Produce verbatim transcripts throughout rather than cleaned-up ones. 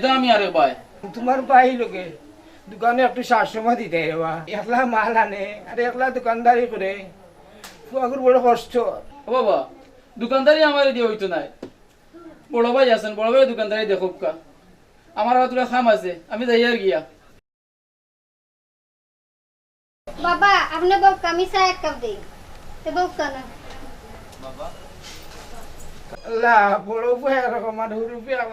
এটা আমি আরেক ভাই। তুমার ভাই লগে দোকানো একটু সার সময় দিতে রে বা। একলা মাল আনে আর একলা দোকানদারি করে। ফুয়াগুর বড় কষ্ট। ও বাবা, দোকানদারি আমারে দিয়া অইতো নায়। বড় ভাই আছইন, বড় ভাই দোকানদারি দেখউক্কা। আমার আবার থুড়া কাম আছে, আমি যাইয়ার গিয়া। বাবা, আপনে বউক্কা, আমি চা এক কাপ দেই। তে বউক্কা না। আল্লাহ, বড় ফুয়া এরকম আর হুরু ফুয়া।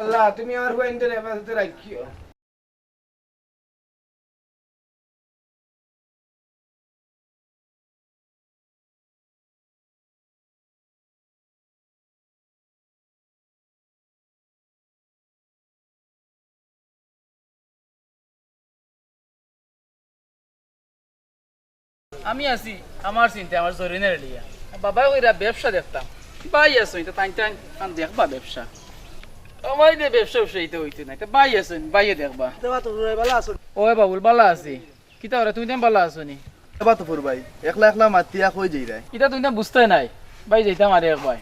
আল্লাহ, তুমি আমার ফুয়াইন্তরে হেফাজতে রাখিও। আমি আছি আমার চিন্তায়, আমার জরিনারে লইয়া। বাবায় কইরা ব্যবসা দেখতাম। ভাই আছইন, ইতা তাইন তাইন আন দেখবা ব্যবসা। আমারে দিয়া ব্যবসা উবসাইতে অইতো নায়। ইতা ভাই আছইন, ভাইয়ে দেখবা। দেবা তো ভাই, ভালা আছো? ওই বাবুল, ভালা আছি। কিতা করা, তুমি তাইন ভালা আছো নি? এবার তো ফুর ভাই, একলা একলা মাতিয়া কই যাইরায়? ইতা তুমি তাইন বুঝতায় নায়, ভাই যাইতাম আরে এক ভাই।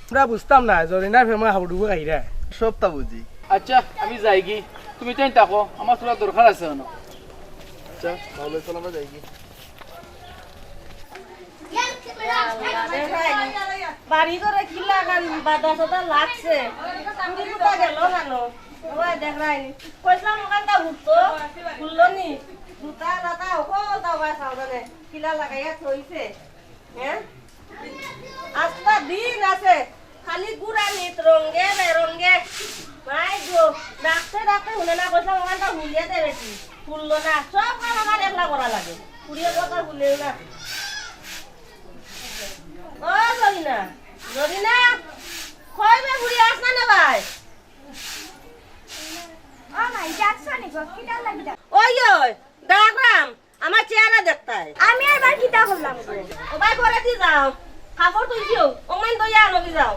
আমরা বুঝতাম না, জরিনার প্রেমে হাবুডুবু খাইরায়। সবতা বুঝি। আচ্ছা, আমি যাইগি, তুমি তাইন থাকো, আমার থুড়া দরকার আছে অনো। আচ্ছা, তাহলে চলো আমরা যাইগি। বাড়ি ঘরে কিলা খান বাদা সাদা লাগছে, ফুরি ফুটা গেল কেন? ওই দেখরায়নি, কইছিলাম ওখানটা ঘুরতো, ঘুরলো নি, জুতা লাতা হকলতা ওবায় সাবধানে কিলা লাগাইয়া থইছে, হ্যাঁ? আজকা দিন আছে, খালি ঘুরানিত রঙ্গে বেরঙ্গে। মাই গো, ডাকতে ডাকতে হুনে না, কইছিলাম ওখানটা হুলিয়া দে বেটি, হুনলো না, সব কাম আমার একলা করা লাগে, ফুরিয়ে কথা হুনেও না। ও জরিনা, জরিনা, কই বে ফুরি, আস না নে ভাই। ও মাই, ডাকছো নি গো? কিতার লাগি ডাক-, ওই, ওই, ডাকরাম, আমার চেহারা দেখতায়। আমি আবার কিতা করলাম গো? ও ভাই, ঘরে দি যাও, কাপড় ধুইছিও, ওমাইন ধইয়া আনো দি যাও,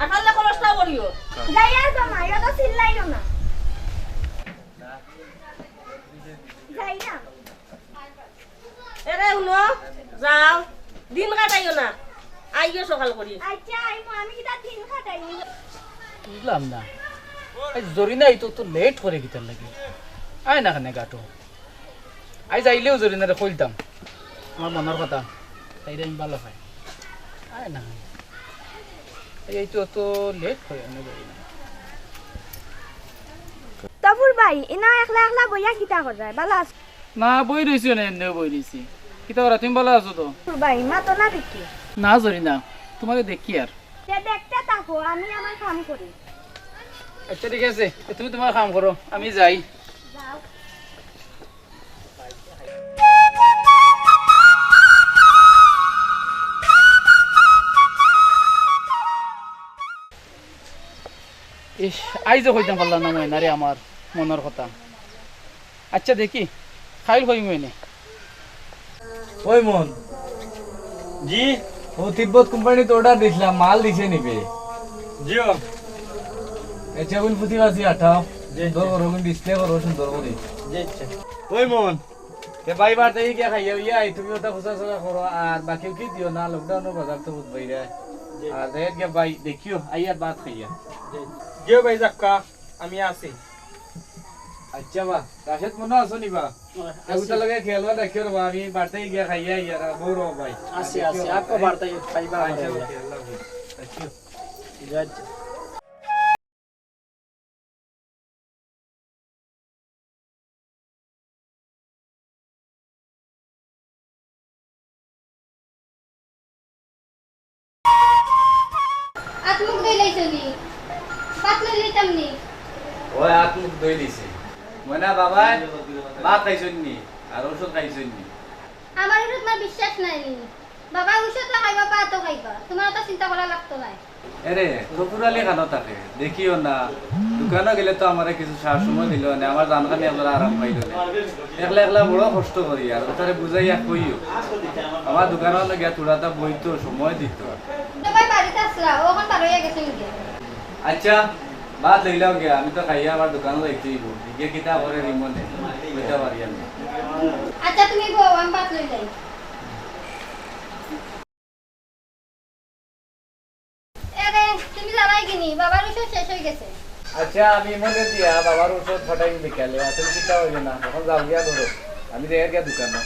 আর পারলে কলসটাও করিও। যাই আর গো মাই, অত চিল্লাইও না। যাই না। এরে হুনো, যাও, দিন কাটাইও না, আইও সকাল করি। আচ্ছা, আইমু, আমি কিতা দিন কাটাইমু? বুঝলাম না, এই জরিনা ইতো তো লেট করে কিতার লাগি? আয় না কেনে গাটো। আইজ আইলেও জরিনারে কইলতাম আমার মনর কথা, তাইরে আমি ভালা পাই। আয় না কেনে। এই, এই তো অত লেট করে না জরিনা। তফুর ভাই, ইনো একলা একলা বইয়া কিতা কররায়? ভালা আছো? না, বই রইছি অনে, এমনেউ বই রইছি। কিতা করা, তুমি ভালা আছো তো? তফুর ভাই, মাতো না দেখি। না জরিনা, তুমারে দেখি আর। তে দেখতে থাকো, আমি আমার কাম করি। আচ্ছা, ঠিক আছে, তে তুমি তুমার কাম করো, আমি যাই। যাও। ইস, আইজও কইতাম পারলাম না ময়নারে আমার মনর কথা। আচ্ছা দেখি, কাইল কইমু এনে। ওই মন। জি। ও তিব্বত কোম্পানিত অর্ডার দিছলাম, মাল দিছে নি বে? জি অয়। এ চেগুন ফুতি বাসি আঠাও। জি, জি। দর করো, ডিসপ্লে করো সুন্দর করি। জি, আচ্ছা। ওই মন। এ ভাই, বাড়িত গিয়া খাইয়া অইয়া আই, তুমি অতা খুচা চলা করো, আর বাকিও কি দিও না, লকডাউনর বাজার তো বুঝবায় রে। জি। আর যাইয়ার গিয়া ভাই, দেখিও, আইয়ার ভাত খাইয়া। জি। গিও ভাই, যাক্কা, আমি আছি। আচ্ছা বা, রাশেদ মনো আছো নি বা? আছি। এগুতার লগে খেয়াল রাখিও রে বা, আমি বাড়িত গিয়া খাইয়া আইয়ার, বউর ভাই। আছি, আছি, আকো বাড়িত খাইবা আচ্ছা, আবার। ওকে, আল্লাহ হাফেজ। আচ্ছা। জি, আচ্ছা। আত মুখ ধুইলাইছো নি? ভাত লই লইতাম নি? ওই আত মুখ ধুইলিছি। ময়না বাবায় ভাত খাইছইন নি? আর ঔষধ খাইছইন নি? আমার উপরে তোমার বিশ্বাস নাই নি? বাবা ঔষধও খাইবা, ভাতও খাইবা, তোমার অত চিন্তা করা লাগতো নায়। এরে, তফুর আলী খানো থাকে, দেখিও না। দোকানো গেলে তো আমারে কিছু সার সময় দিল না, আমার জানখানি আপনারা আরাম পাইল না। একলা একলা বড় কষ্ট করি, আর তারে বুঝাইয়া কইও। আমার দোকানো গিয়া থুড়াতা বইতো, সময় দিতো। তো ভাই বাড়িত আসলা, ও অখন বার অইয়া গেছে নি? আচ্ছা, ভাত লইলাও গিয়া, আমি তো খাইয়া আবার দোকানো যাইতে অইব। গিয়া কিতা করে রিমনে, কইতা পারি আমি। আচ্ছা, তুমি বও, আমি ভাত লই যাই। এরে, তুমি যাবায় গি নি? বাবার ঔষধ শেষ অই গেছে। আচ্ছা, আমি মনে দিয়া বাবার ঔষধ ফাটাই বিকালে, আসলে কিতা অইল না, এখন যাও গিয়া ধরো, আমি যাই গিয়া দোকানো।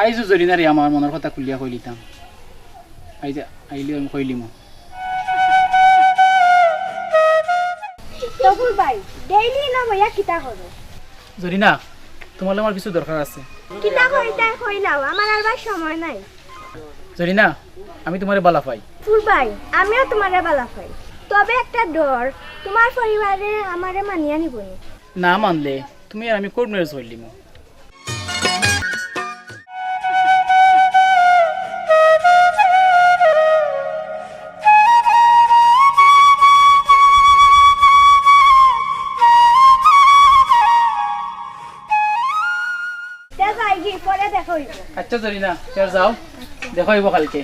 আইজও জরিনারে আমার মনর কথা খুলিয়া কইলিতাম। আইজ আইলে আমি কইলিমু। তফুর ভাই, ডেইলি না বইয়া কিতা করো? জরিনা, তুমার লগে আমার কিছু দরকার আছে। কিতা কইতায় কইলাও, আমার আর বার সময় নাই। জরিনা, আমি তুমারে বালা পাই। তফুর ভাই, আমিও তুমারে বালা পাই। তবে একটা ডর, তুমার পরিবারে আমারে মানিয়া নিবনি? না মানলে তুমি আর আমি কোর্ট ম্যারেজ করিলিমু। তে যাইগি, পরে দেখা অইবো। আচ্ছা জরিনা, তে যাও, দেখা অইবো কালকে।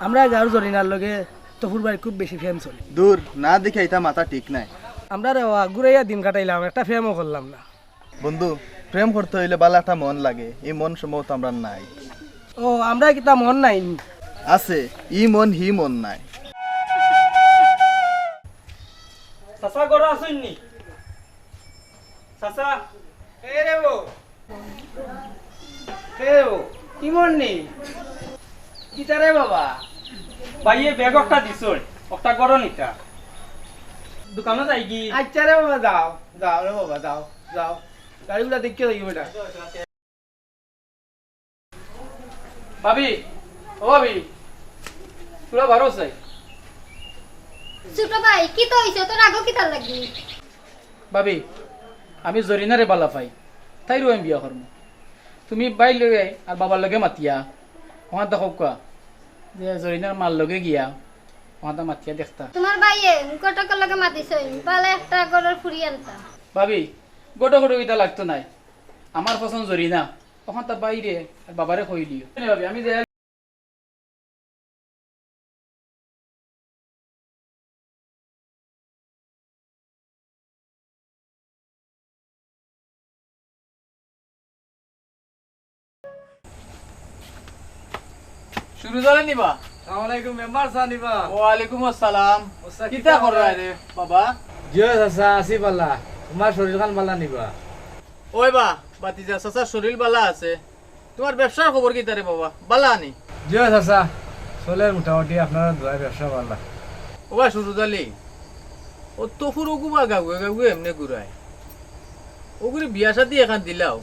আমরা গাঁওর জরিনার লগে তফুর ভাইর খুব বেশি প্রেম চলে। দূর, না দেখিয়া ইতা মাতা ঠিক নায়। আমরা রে ওয়া ঘুরাইয়া দিন কাটাইলাম, একটা প্রেমও করলাম না। বন্ধু, প্রেম করতে অইলে বালা একটা মন লাগে, ই মন সম্ভবত আমরার নাই। ও, আমরার কিতা মন নাই নি? আছে, ই মন হি মন নায়। চাচা ঘরো আছইন নি? চাচা। এ রে বো। এ ও, ইমন নি? কিতা রে বাবা? ভাইয়ে ব্যাগ একটা দিছইন, একটা গরম ইটা। দোকানো যাইগি? আচ্ছা রে বাবা, যাও, যাও রে বাবা, যাও, যাও। গাড়িগুলা দেখিয়া যাইগি বেটা। ভাবি, ও ভাবি, তোরা বারো চাই। ছোট ভাই, কিতা অইছে? তোর রাগও কিতার লাগি? ভাবি, আমি জরিনারে বালা পাই, তাইরও আমি বিয়া করমু। তুমি ভাইর লগে আর বাবার লগে মাতিয়া, ওখান তা কউক্কা, যে জরিনার মার লগে গিয়া, ওখান তা মাতিয়া দেখতা। তোমার ভাইয়ে ঘটকর লগে মাতিছইন, বালা একটা ঘরর ফুরি আনতা। ভাবি, ঘটক ঘটক ইতা লাগতো নায়, আমার পছন্দ জরিনা। ওখান তা ভাইরে আর বাবারে কইলিও। নে ভাবি, আমি যাই। সুরুজ আলী নিবা? আসসালামু আলাইকুম, মেম্বার সাব নিবা? ওয়ালাইকুম আসসালাম। ওস্তাদ, কিতা কিতা কররা খবর? রে বাবা? জি অয় চাচা, আছি বালা। তোমার শরীর খান বালা নিবা? ওই বা, ভাতিজা, চাচার শরীর বালা আছে। তোমার ব্যবসার খবর কিতা রে বাবা? বালা আনি? জি অয় চাচা, চলের মোটামুটি, আপনারার দোয়ায় ব্যবসা বালা। ওবা সুরুজ আলী, ও তফুর ওগুবা গাউয়ে গাউয়ে এমনে ঘুরায়। ওগুরে বিয়া শাদি এখান দিলাও,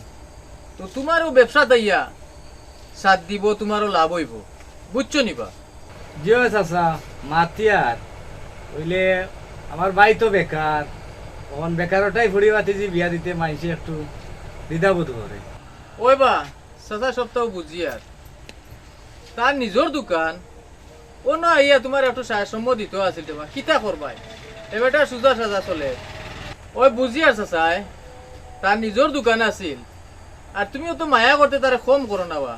তো তোমারও ব্যবসাত আইয়া সাথ দিবো, তোমারও লাভ অইবো, বুঝছো নি বা? জি অয় চাচা, মাতিয়ার, অইলে আমার ভাই তো বেকার, অখন বেকারটাই ফুড়ি ভাতিজি বিয়া দিতে মাইনষে একটু দ্বিধাবোধ করে। ওই বা, চাচা সবতাউ বুঝিয়ার। তার নিজর দোকান, অনো আইয়া তোমার একটু সাহায্য সম্ভব দিতো আছিল রে বা, কিতা করবায়? এ বেটা সুজা সাজা চলে। ওই বুঝিয়ার চাচায়, তার নিজর দোকান আছিল। আর তুমিও তো মায়া করতে তারে কম করো না বা।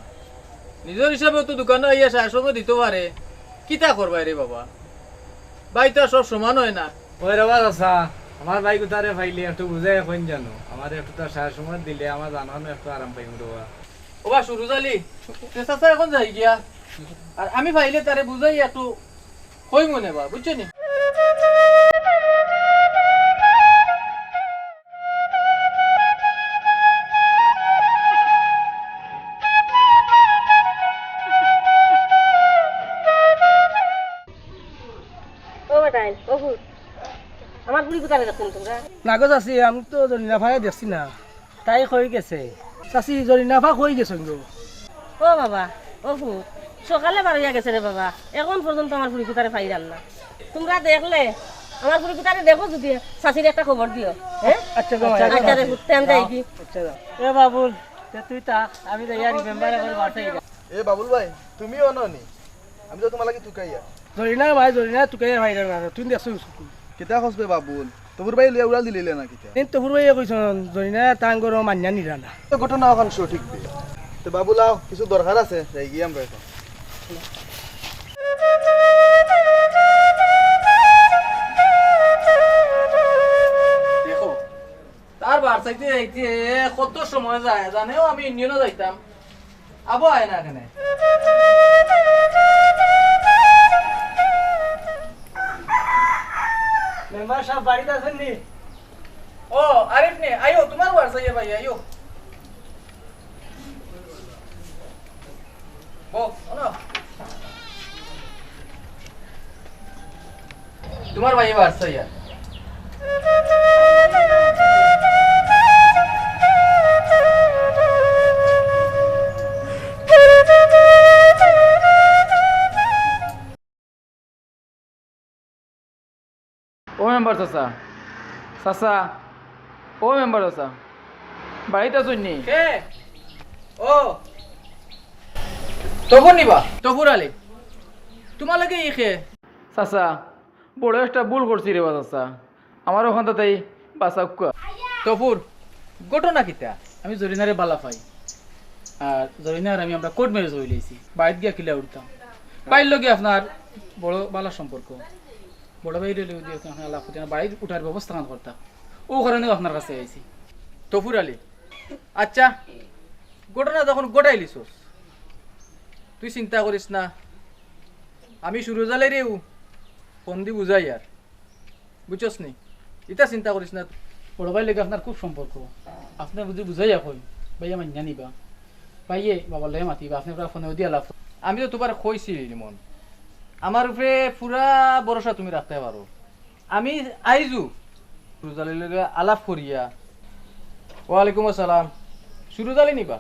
নিজর হিসাবেও তো দোকানো আইয়া সাহায্য সম্ভব দিতো পারে। কিতা করবায় রে বাবা? ভাই তো আর সব সমান অয় না। ওই রে বা চাচা, আমার ভাইগুতারে পাইলে একটু বুঝাইয়া কইন জানো, আমারে একটু তার সাহায্য সম্ভব দিলে আমার জানখানো একটু আরাম পাইমু রে বা। ওবা সুরুজ আলী, তে চাচা অখন যাই গিয়া। আর আমি পাইলে তারে বুঝাই একটু কইমু নে বা, বুঝছো নি? ও বেটাইন, ও ফুত, আমার ফুড়ি কুতারে দেখছো নি তুমরা? না গো চাচি, আমি তো জরিনাফারে দেখছি না। তাই কই গেছে? চাচি, জরিনাফা কই গেছইন গো? ও বাবা, ও ফুত, সকালে বারইয়া গেছে রে বাবা, অখন পর্যন্ত আমার ফুড়ি কুতারে পাইরাম না। তুমরা দেখলে, আমার ফুড়ি কুতারে দেখো যুদি, চাচিরে একটা খবর দিও, হ্যাঁ? আচ্ছা গো, আচ্ছা, আচ্ছা রে ফুত, তেন যাই কি? আচ্ছা যাও। এ বাবুল, তে তুই থাক, আমি যাইয়া রিমেম্বার একবার বাসায় যাই। এ বাবুল ভাই, তুমিও অনো নি? আমি তো তোমার লাগি তুকাইয়া। জরিনা ভাই, জরিনা তুকাইয়া ভাইরা না, তুই দেখছস? কিতা কস বে বাবুল? তফুর ভাই লইয়া উড়াল দিলিলে না কিতা? এন তফুর ভাইয়ে কইছইন, জরিনা তান ঘরো মাইয়া নিরা না। তো ঘটনা অখান সঠিক বে। তে বাবুল আও, কিছু দরকার আছে, যাইগি আমরা অখন। দেখো, তার বার চাইতে যাইতে কত সময় যায়, জানেও আমি ইউনিয়নো যাইতাম, আবো আয় না কেনে। মেম্বার সাব বাড়িত আছইন নি? ও, আরিফ নি, আইও, তুমার বার চাইয়া ভাই, আইও। বও, শোনো। তুমার ভাইয়ে বার চাইয়া। ও মেম্বার চাচা, চাচা, ও মেম্বার চাচা, বাড়িত আছইন নি? কে? ও, তফুর নি বা? তফুর আলী, তুমার লগে ই কে? চাচা, বড় একটা ভুল করছি রে বা চাচা, আমার অখান থাকি বাঁচাউক্কা। তফুর, ঘটনা কিতা? আমি জরিনারে ভালা পাই, আর জরিনা আর আমি আমরা কোর্ট ম্যারেজ করিলাইছি। বাড়িত গিয়া কিলা উঠতাম, ভাইর লগে আপনার বড় ভালা সম্পর্ক, বড় ভাইরে লইয়া যদি আপনার আলাপ করতে, বাড়িত উঠার ব্যবস্থা খান করতা, অউ কারণে আপনার কাছে আইছি। তফুর আলী, আচ্ছা, ঘটনা যখন ঘটাইলিছস, তুই চিন্তা করিস না, আমি সুরুজ আলীরেউ ফোন দি বুঝাইয়ার, বুঝছস নি? ইতা চিন্তা করিস না। বড় ভাইর লগে আপনার খুব সম্পর্ক, আপনে বুঝি বুঝাইয়া কইন, ভাইয়ে মাইনা নিবা, ভাইয়ে বাবার লগে মাতিবা, আপনে পুরা ফোনে দিয়া লাভ। আমি তো তুমারে কইছি, লিমন, আমার উপরে পুরা ভরসা তুমি রাখতে পারো। আমি আইজু সুরুজ আলীর লগে আলাপ করিয়া। ওয়ালাইকুম আসসালাম। সুরুজ আলী নি বা?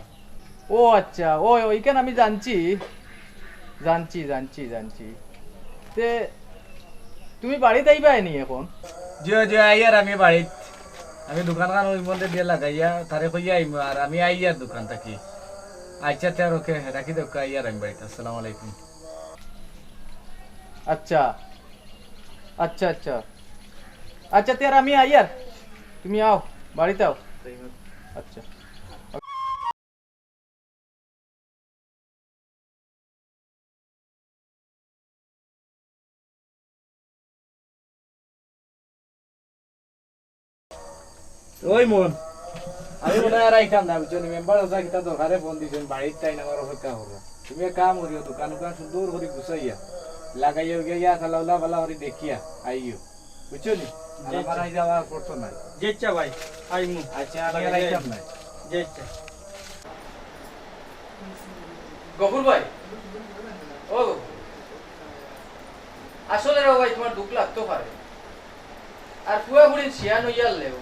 ও আচ্ছা, ও, ও, ইখান আমি জানছি, জানছি, জানছি, জানছি। তে তুমি বাড়িত আইবায় নি অখন? জি, জি, আইয়ার আমি বাড়িত। আমি দোকান খান ওই মধ্যে দিয়া লাগাইয়া, তারে কইয়া আইমু, আর আমি আইয়ার দোকান থাকি। আচ্ছা, তে আর ওকে, রাখি দেউক্কা, আইয়ার আমি বাড়িত। আসসালামু আলাইকুম। আচ্ছা, আচ্ছা, আচ্ছা। আচ্ছা, তে আর আমি আইয়ার। তুমি আও, বাড়িত আও। আচ্ছা। ওই মন, আমি মনে হয় আর আইতাম না, বুঝছো নি? মেম্বার চাচা কিতা দরকারে ফোন দিছইন, বাড়িত তাইন আমার অপেক্ষা কররা। তুমি এক কাম করিও, দোকান উকান সুন্দর করি গুছাইয়া লাগাইয়া উগাইয়া, খালাউলা ভালা করি দেখিয়া আইও, বুঝছো নি? আর জি, আমার আচ্ছা। আই যাওয়া করতো না। জি, আচ্ছা ভাই, আইমু। আচ্ছা, আমি আর আইতাম না। জি, আচ্ছা। গফুর ভাই, ও গফুর, আসলে রে ভাই, তুমার দুখ লাগতো পারে। আর পুয়া পুড়িন শিয়ান অইয়ারলেও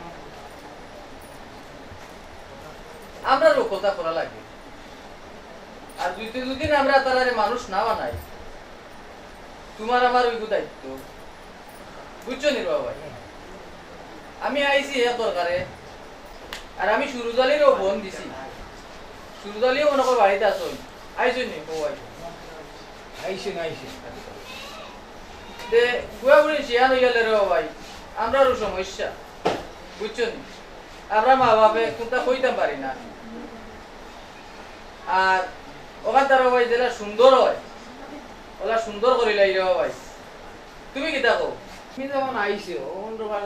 আমরারও কথা করা লাগে। আর দুই তিন দিন আমরা তারারে মানুষ না বানাই, তুমার আমার অইবো দায়িত্ব। বুঝছো নি রে ভাই? আমি আইছি এক দরকারে, আর আমি সুরুজ আলীরেও ফোন দিছি। সুরুজ আলীও মনে কর বাড়িত আছইন, আইছইন নি? ও আইছইন। আইছইন, আইছইন। তে পুয়া পুড়িন শিয়ান অইয়ারলে রে ভাই, আমরারও সমস্যা। বুঝছো নি? আমরা মা বাপে কুনতা কইতাম পারি না। আর অখান তার ভাই যেলা সুন্দর অয়, অলা সুন্দর করিলাই রে ভাই। তুমি কিতা কও? তুমি যখন আইছো, অখন তো ভাই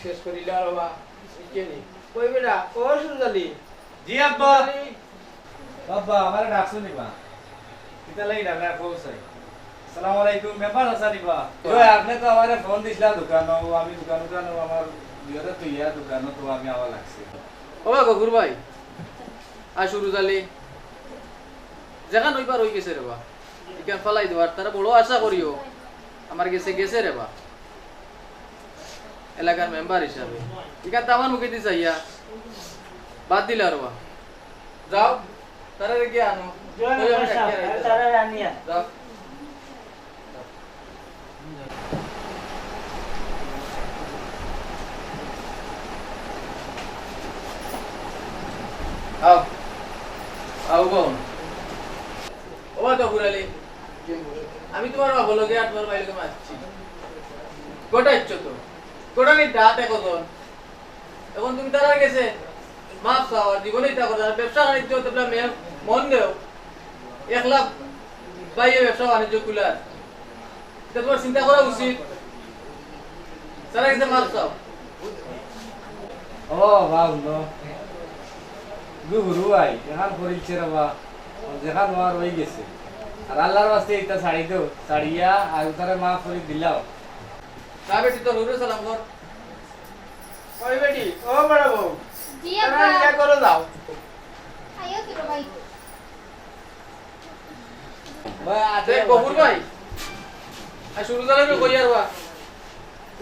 শেষ করিলা রে বা, বুঝছো নি? কই বেটা, ও সুরুজ আলী। জি আব্বা। সুরুজ আলী। আব্বা, আমারে ডাকছো নি বা? কিতা লাগি ডাকলা, কও চাই। আসসালামু আলাইকুম, মেম্বার চাচা নি বা? ওই, আপনে তো আমারে ফোন দিছলা দোকানো, আমি দোকানো দোকানো আমার বিয়ারে তো ইয়া দোকানো তো আমি আওয়া লাগছে। ও বা গফুর ভাই, আর সুরুজ আলী, যেখান অইবার অই গেছে রে বা। ইখান ফালাই দেওয়ার, তারা বড় আশা করিও। আমার গেছে গেছে রে বা। এলাকার মেম্বার হিসাবে। ইখান তো আমার মুখেদি চাইয়া বাদ দিলা রে বা। যাও, তারারে গিয়া আনো। জি, ওই আমি মেম্বার সাহেব, ডাকিয়া আমি আইতে তারারে আনিয়া। যাও। আও। আও, বোন। ও, তফুর আলী। আমি তুমার লগে আর তোমার ভাইর লগে মারছি। ঘটাইছো তো। ঘটানির দাঁত এখন। এখন তুমি তারার গেছে মাফ চাও, আর জীবনে ইতা করো না। ব্যবসা বাণিজ্য তো বলে মেয়ে মন দেও। একলা ভাইয়ে ব্যবসা বাণিজ্য খুলার। ইতা তোমার চিন্তা করা উচিত। তারার গেছে মাফ চাও। ও বাবা, হুনো। গু হুরু ভাই, এখান করিলছে রে বা। যেখান হওয়ার হয়ে গেছে। আর আল্লাহর ওয়াস্তে ইতা ছাড়ি দেও। ছাড়িয়া আর তারে মাফ করি দিলাও। যা বেটি, তোর হুরু সালাম কর। ওই বেটি, ও বড় বউ। জি, তারা আব্বা। ইয়া করো যাও। আইও, ছোট ভাই। ভাই, আতে দেখ, গফুর ভাই। আর শুরু করে কই আর বা।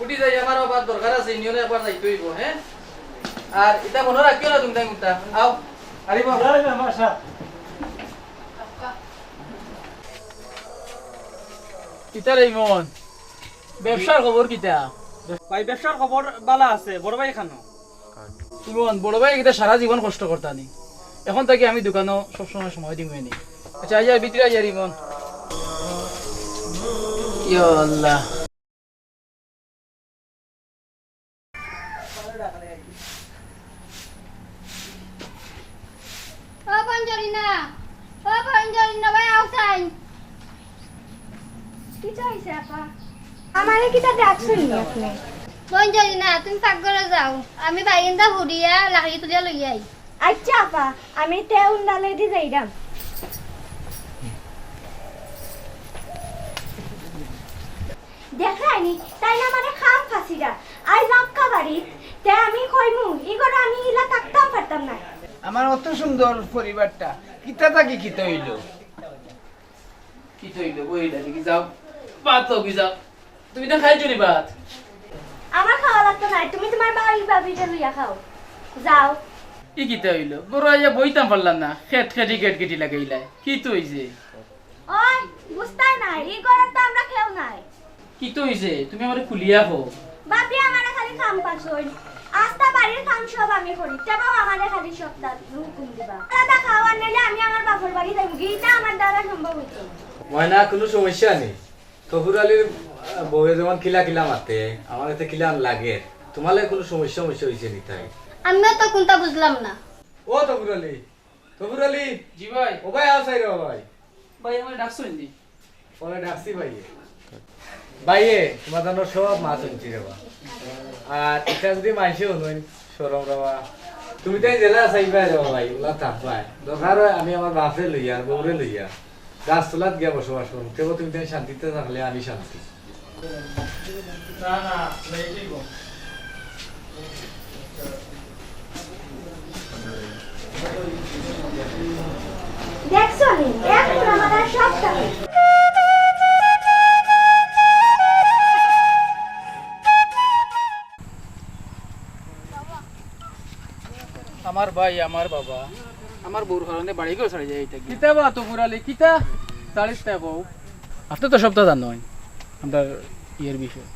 উঠি যাই, আমার আবার দরকার আছে, ইউনিয়নে একবার যাইতে হইব, হ্যাঁ? আর ইতা মনে রাখিও না তুমি তাই মুখটা। আও, আরে বাবা। যাই না, মাসা। কিতা রে ইমন? ব্যবসার খবর কিতা? ভাই, ব্যবসার খবর বালা আছে, বড় ভাই খানো। ইমন, বড় ভাই কিতা সারা জীবন কষ্ট করতা নি? এখন থাকি আমি দোকানো সবসময় সময় দিমু নি। আচ্ছা, আইয়া ভিতরে আইয়া ইমন। ইয়া আল্লাহ। ও বঞ্জলিনা, ও বঞ্জলিনা ভাই, আও চাই। কিতা হইছে, আপা? আমারে কিতা ডাকছইন নি আপনে? বঞ্জলিনা, তুমি পাকঘরো যাও, আমি বাইন্দা হুড়িয়া লাকড়ি তুলিয়া লইয়া আই। আচ্ছা, আপা, আমি তে উন্দালেদি যাইরাম। দেখরায়নি, তাই না মানে খাম ফাঁসিরা। আই বাক্কা বাড়ি, তে আমি কইমু, ই ঘরো আমি ইলা থাকতাম পারতাম না। আমার অত সুন্দর পরিবারটা, কিতা থাকি কিতা হইল? কিতা হইল? বইলা দেখি যাও, ভাত লবি যাও। তুমি তো খাইছো নি ভাত? আমার খাওয়া লাগতো না, তুমি তোমার বাড়ির ভাবিরে লইয়া খাও। যাও। ই কিতা হইল? ঘরো আইয়া বইতাম পারলাম না, খেট খেটি গেট গেটি লাগাইলাই। কিতা হইছে? ওই, বুঝতায় না, ই ঘরো তো আমরা কেউ নাই। কিতা হইছে? তুমি আমারে খুলিয়া কও। বাপে আমারে খালি খাম পাছইন। আস্তা বাড়ির খাম সব আমি করি। তেবাও আমারে খালি সবতা হুকুম দিবা। আলাদা খাওয়ার নাইলে আমি আমার বাপর বাড়ি যাইমু। ইতা আমার দ্বারা সম্ভব হইতো না। ময়না, কোনো সমস্যা নেই। তফুর আলীর, আহ, বউয়ে যেমন কিলা কিলা মাতে, আমার এতে কিলা লাগে। তোমার লাগে কোনো সমস্যা, সমস্যা হইছে নি তাই? আমিও তো কোনটা বুঝলাম না। ও তফুর আলী, তফুর আলী। জি ভাই। ও ভাই, আও চাই রে ভাই। ভাই, আমারে ডাকছইন নি? ওরে ডাকছি ভাইয়ে। ভাইয়ে, তোমার জন্য সব মাছ আনছি রে বা। আর এটা যদি মাইনষে হুনইন, শরম রে বা। তুমি তাই জেলা চাইবায় রে বা ভাই, ওলা থাকবায়। দরকার হয় আমি আমার বাপরে লইয়া, আর বউরে লইয়া, গাছ তলাত গিয়া বসবাস করমু। কেবল তুমি তাই শান্তিতে থাকলে আমি শান্তি। না, না, লেটেই গো। দেখছো নি? এখন আমার আর সব থাকে। আমার ভাই, আমার বাবা, আমার বউর কারণে বাড়ি ঘর ছাড়ি যায় এটা কি? কিতা বা তফুর আলী, কিতা? ছাড়িস না বউ। আপনি তো সবটা জানইন, আমরার ইয়ের বিষয়ে।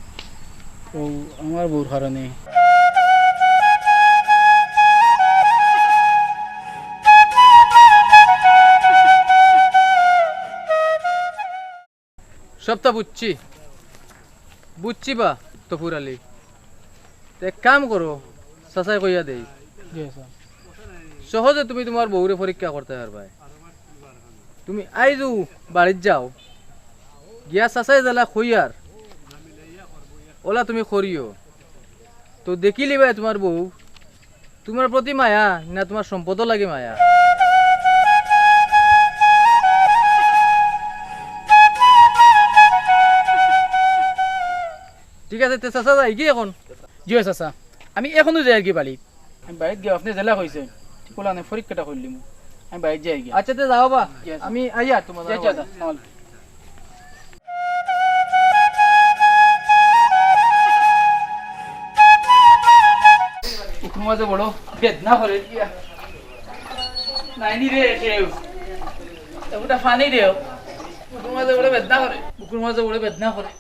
ও, আমার বউর কারণে। সবটা বুঝছি, বুঝছি বা তফুর আলী। তে এক কাম করো, চাচায় কইয়া দেই। জি, স্যার। সহজে তুমি তোমার বউরে পরীক্ষা করতায় পারবায়। তুমি আইজউ বাড়িত যাও, গিয়া চাচায় যেলা কইয়ার, ওলা তুমি করিও। তো দেখিলিবায় তোমার বউ তোমার প্রতি মায়া না তোমার সম্পদর লাগি মায়া। ঠিক আছে, তে চাচা যাই কি এখন? জি অয় চাচা, আমি এখনউ যাইয়ার গি বাড়িত। আমি বাড়িত গিয়া আপনে যেলা কইছইন, ঠিক ওলা আমি পরীক্ষাটা করিলিমু। আমি বাড়িত যাইগি। আচ্ছা, তে যাও বা। জি, আচ্ছা। আমি আইয়ার তোমার জি, আচ্ছা, আচ্ছা। বুকুর মাঝে বড় বেদনা করে। নাইনি রে কেউ, একটা পানি দেও। বুকুর মাঝে বড় বেদনা করে, বুকুর মাঝে বড় বেদনা করে।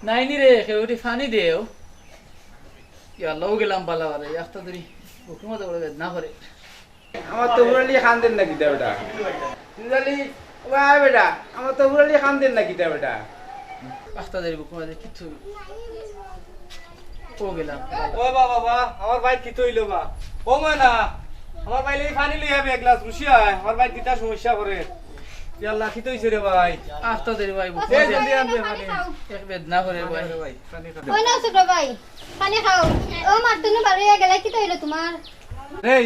নাইনি রে কেউ, একটা পানি দেও। ইয়া আল্লাহ, ও গেলাম বালা বালা, একটা ধরি বুকুর মাঝে বড় বেদনা করে। আমার তফুর আলী কান্দের না কিতা বেটা? তফুর আলী, ও আয় বেটা, আমার তফুর আলী কান্দের না কিতা বেটা? আখতা দেরি বুক মাঝে কিচ্ছু। ও গেলাম। ও বা বাবা, আমার ভাইর কিতা অইলো বা? ও ময়না, আমার ভাইর লাগি পানি লইয়া আইবে এক গ্লাস, রুশিয়া, আমার ভাইর কিতা সমস্যা করে। ইয়া আল্লাহ, কিতা অইছে রে ভাই? আখতা দেরি ভাই বুক এ মাঝে। জলদি আনবে পানি। এক বেদনা করে ভাই। পানি খাও। ওই না ছোট ভাই, পানি খাও। ও মার তুমি বাড়ি গেলে কিতা অইলো তোমার? এই,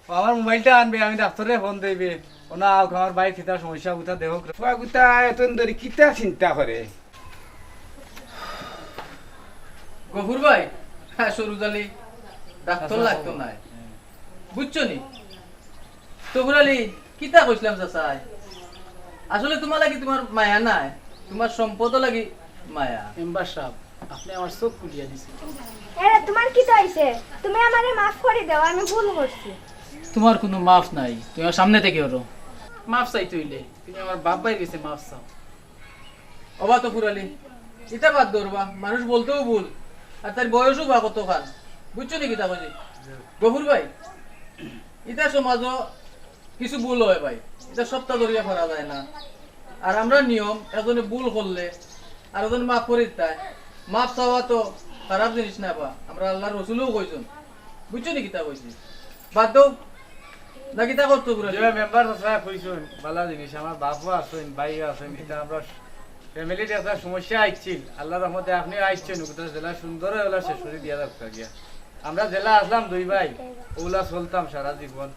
ও আমার মোবাইলটা আনবে, আমি ডাক্তাররে ফোন দিবে। ও না, আউক, আমার ভাইর কিতা সমস্যা, কিতা দেখউক। ফুয়া গুতা এতন ধরি কিতা চিন্তা করে? গফুর ভাই, হ্যাঁ, সরুজ আলী, ডাক্তার লাগতো নায়। বুঝছো নি? তফুর আলী, কিতা কইছিলাম চাচাই? আসলে তোমার লাগি তোমার মায়া নায়, তোমার সম্পদ লাগি মায়া। মেম্বার সাহেব, আপনি আমার চোখ খুলিয়া দিছেন। এরে, তোমার কিতা অইছে? তুমি আমারে মাফ করি দেও, আমি ভুল করছি। তোমার কুনু মাফ নাই, তুমি আমার সামনে থাকি হরো। মাফ চাইতে অইলে তুমি আমার বাপ ভাইর গেছে মাফ চাও। ওবা তফুর আলী, ইতা বাদ দেও রে বা, মানুষ বলতেও ভুল, আর তার বয়সও বা কতখান, বুঝছো নি কিতা কইছি? গফুর ভাই, ইতা সমাজও কিছু ভুল হয় ভাই, ইতা সবটা ধরিয়া করা যায় না। আর আমরা নিয়ম, একজনে ভুল করলে আর একজনে মাফ করি দিতায়। মাফ চাওয়া তো খারাপ জিনিস না বা, আমরা আল্লাহর রসুলেও কইছইন। বুঝছো নি কিতা কইছি? বাদ দেও। না কিতা করতো পুরা? যে মেম্বার চাচা কইছইন, ভালা জিনিস, আমার বাপও আছইন, ভাইও আছইন, ইতা আমরা ফ্যামিলির একটা সমস্যা আইছিল। আল্লাহর রহমতে আপনি আইছইন, ওটা জেলা সুন্দর হয়ে ওলা শেষ করি দিয়া যাক গিয়া। আমরা জেলা আসলাম দুই ভাই, ওলা চলতাম সারা জীবন।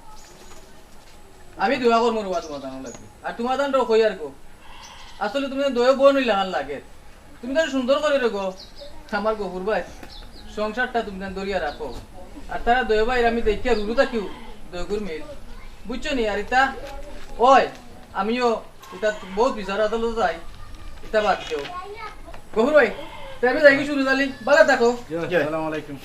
আমি দোয়া করমু রে বা তোমার দানো লাগবে। আর তোমার দানটাও কই আর গো। আসলে তুমি দোয়া বোন অইলা হান লাগে। তুমি তো সুন্দর করে রে গো। আমার গফুর ভাই, সংসারটা তুমি দান ধরিয়া রাখো। আর তারা দোয়া ভাইর আমি দেখিয়া রুরু থাকিও, দোয়া করি মিল। বুঝছো নি? আর ইতা, ওই, আমিও ইতা বহুত বিচার আদালত যাই, ইতা বাদ দেও। গফুর ভাই, তে আমি যাই কি সরুজ আলী, ভালা থাকো। জি, আসসালামু আলাইকুম।